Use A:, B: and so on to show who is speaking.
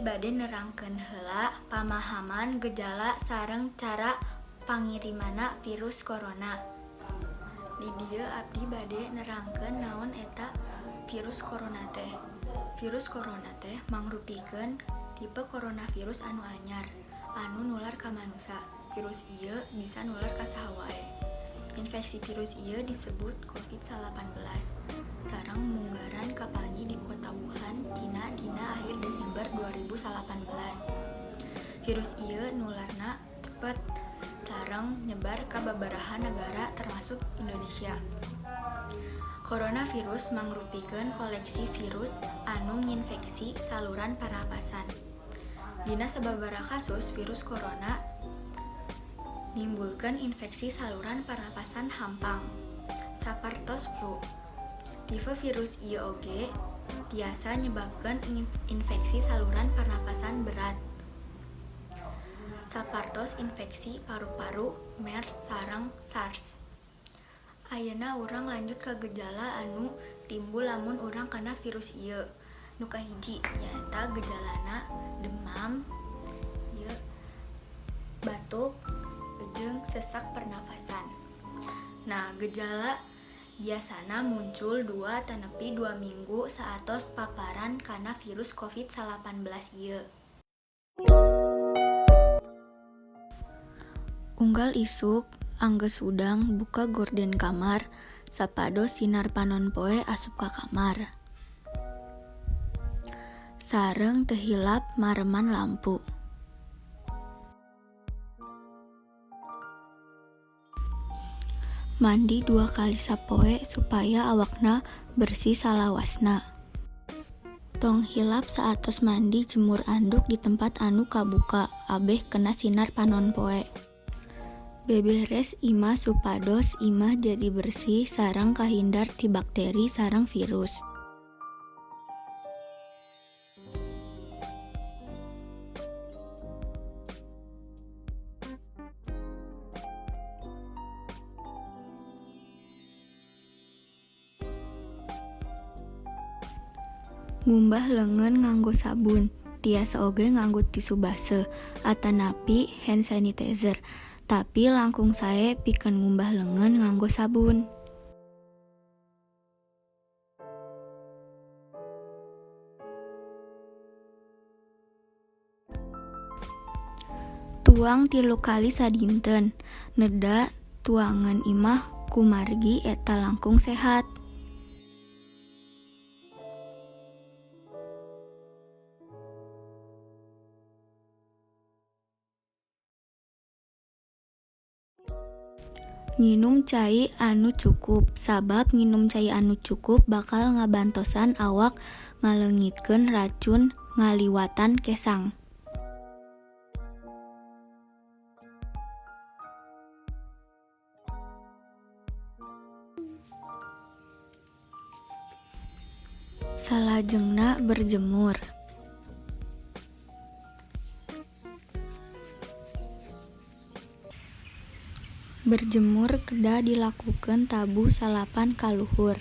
A: Abdi bade nerangkeun heula pamahaman gejala sareng cara pangirimanna virus corona. Di dieu abdi bade nerangkeun naon eta virus corona teh. Virus corona teh mangrupikeun tipe coronavirus anu anyar, anu nular ka manusa. Virus ieu bisa nular ka saha wae. Infeksi virus ieu disebut COVID-19 sareng munggaran kapanggih di kota Wuhan, Cina dina akhir Desember 2018. Virus ieu nularna cepet sareng nyebar ka babaraha nagara termasuk Indonesia. Coronavirus mangrupikeun koleksi virus anu nginfeksi saluran parnapasan. Dina sababaraha kasus, virus corona nimbulkeun infeksi saluran parnapasan hampang, sapertos flu. Tipe virus ieu oge tiasa nyebabkeun infeksi saluran parnapasan berat, sapertos infeksi paru-paru MERS sareng SARS. Ayeuna urang lanjut ka gejala anu timbul lamun urang kana virus ieu. Nu kahiji nyaeta gejalana demam, ieu batuk, jeung sesak pernafasan. Nah, gejala biasana muncul 2 tenepi 2 minggu saatos paparan kana virus COVID-19 ieu. Unggal isuk anggeus hudang buka gorden kamar sapados sinar panon poe asup ka kamar. Sareng teu hilap mareman lampu. Mandi 2 kali sapoe supaya awakna bersih salawasna. Tong hilap saatos mandi jemur anduk di tempat anu kabuka abeh kena sinar panon poe. Beberes imah supados imah jadi bersih sareng kahindar ti bakteri sareng virus. Ngumbah leungeun nganggo sabun, tiasa oge nganggo tisu baseuh atanapi hand sanitizer, tapi langkung sae pikeun ngumbah leungeun nganggo sabun. Tuang 3 kali sadinten, neda tuangan imah kumargi eta langkung sehat. Nginum cai anu cukup, sabab nginum cai anu cukup bakal ngabantosan awak ngaleungitkeun racun ngaliwatan kesang. Salajengna berjemur. Berjemur kedah dilakukeun tabuh salapan ka luhur.